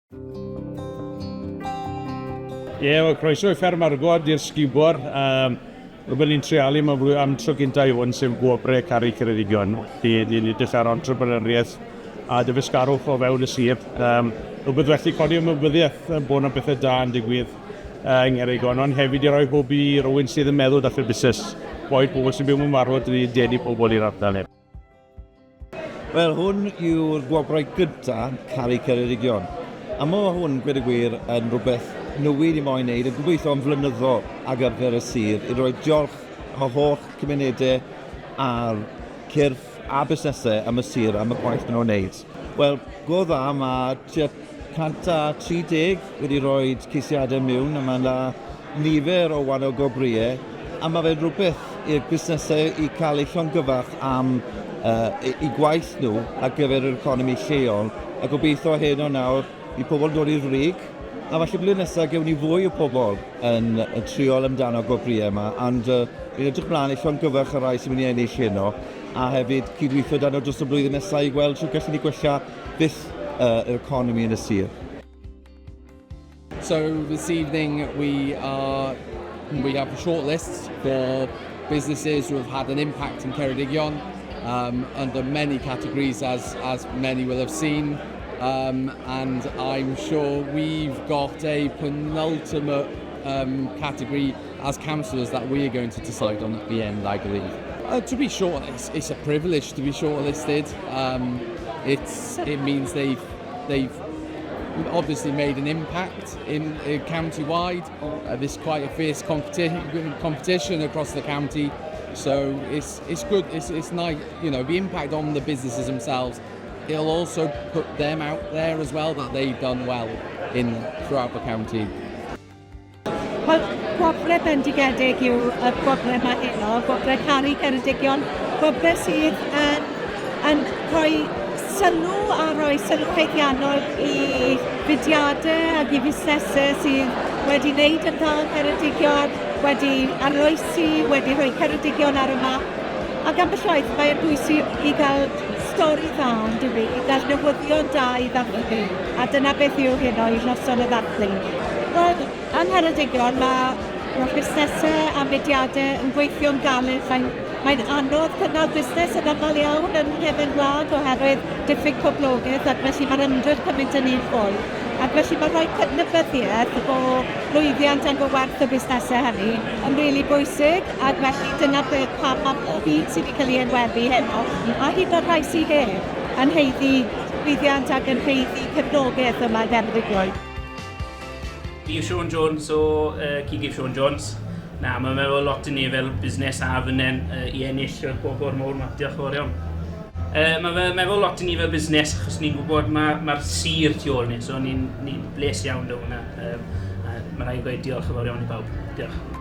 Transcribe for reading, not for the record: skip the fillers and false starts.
Ie, yeah, wel, croeso i Fferm Argod i'r sgubor. Um, rhywbeth ni'n treialu am, am tro gyntaf i hwn, sef gwobrau Caru Ceredigion. Lle ni'n edrych ar entrepreneuriaeth a dyfeisgarwch o fewn y sir. Um, rhywbeth felly codi ymwybyddiaeth bod yna bethau da yn digwydd yng Ngheredigion, ond hefyd i roi hwb i rywun sydd yn meddwl dechrau busnes. Boed pobl sy'n byw mewn marwod, ni'n denu pobl i'r ardal. Wel, hwn yw'r gwobrau gynta Caru Ceredigion. A mae hwn, gwed y gwir, yn rhywbeth newid i moyn neud, a gobeithio yn flynyddol ar gyfer y sir, i roi diolch am y holl cymunedau a'r cyrff a busnesau am y sir am y gwaith maen nhw'n neud. Wel, go dda, mae tua 130 wedi rhoi ceisiadau mewn, a mae yna nifer o wahanol gwobrwyau, a mae fe'n rhywbeth i'r busnesau i cael eu llongyfarch am uh, eu gwaith nhw ar gyfer yr economi lleol, a gobeithio heno nawr i pobl dod i'r frig, a falle blwyddyn nesaf gewn ni fwy o pobl yn, yn triol amdano gwobrwyau yma, ond uh, fi'n edrych mlaen i llongyfarch y rhai sy'n mynd i ennill heno, a hefyd cydweithio dan nhw dros y blwyddyn nesaf i gweld sut gallwn ni gwella byth uh, yr economi yn y sir. So this evening we are we have a shortlist for businesses who have had an impact in Ceredigion um, under many categories as as many will have seen. Um, and I'm sure we've got a penultimate um, category as councillors that we are going to decide on at the end, I believe. Uh, to be short, it's, it's a privilege to be shortlisted. Um, it's, it means they've, they've obviously made an impact in, in county-wide. Uh, there's quite a fierce competi competition across the county, so it's it's good. It's it's nice, you know, the impact on the businesses themselves. It'll also put them out there as well that they've done well in throughout the county. Wel, gwobrau bendigedig yw y gwobrau yma heno, gwobrau Caru Ceredigion, gwobrau sydd yn, yn rhoi sylw a rhoi sylw haeddiannol i fudiadau ac i fusnesau sydd wedi wneud yn dda yng Ngheredigion, wedi arloesi, wedi rhoi Ceredigion ar y map. Ac ambell waith mae'n bwysig i gael stori dda, yn dyw i gael newyddion da i ddathlu. A dyna beth yw heno i noson y ddathlu. Wel, yng Ngheredigion mae, mae busnesau a mudiadau yn gweithio'n galed. Mae'n, mae'n anodd cynnal busnes yn aml iawn yn nghefn gwlad oherwydd diffyg poblogaeth ac felly mae'r ymdrech cymaint yn un fwy. Ac felly mae rhoi cydnabyddiaeth o lwyddiant ac o werth y busnesau hynny yn rili bwysig ac felly dyna beth pam mae pob un sydd wedi cael ei enwebu heno a hyd yn oed rhai sydd heb yn haeddu llwyddiant ac yn haeddu cefnogaeth yma yng Ngheredigion. Fi yw Siôn Jones o uh, Cigydd Siôn Jones. Na, mae'n meddwl lot i ni fel busnes a fynen uh, i ennill y gwobr mawr yma. Diolch yn fawr iawn. Uh, mae fe'n meddwl lot i ni fel busnes, achos ni'n gwybod mae'r ma, sir tu ôl ni, so ni'n ni bles iawn dy hwnna. Um, uh, mae rhaid gweud diolch yn fawr iawn i bawb. Diolch.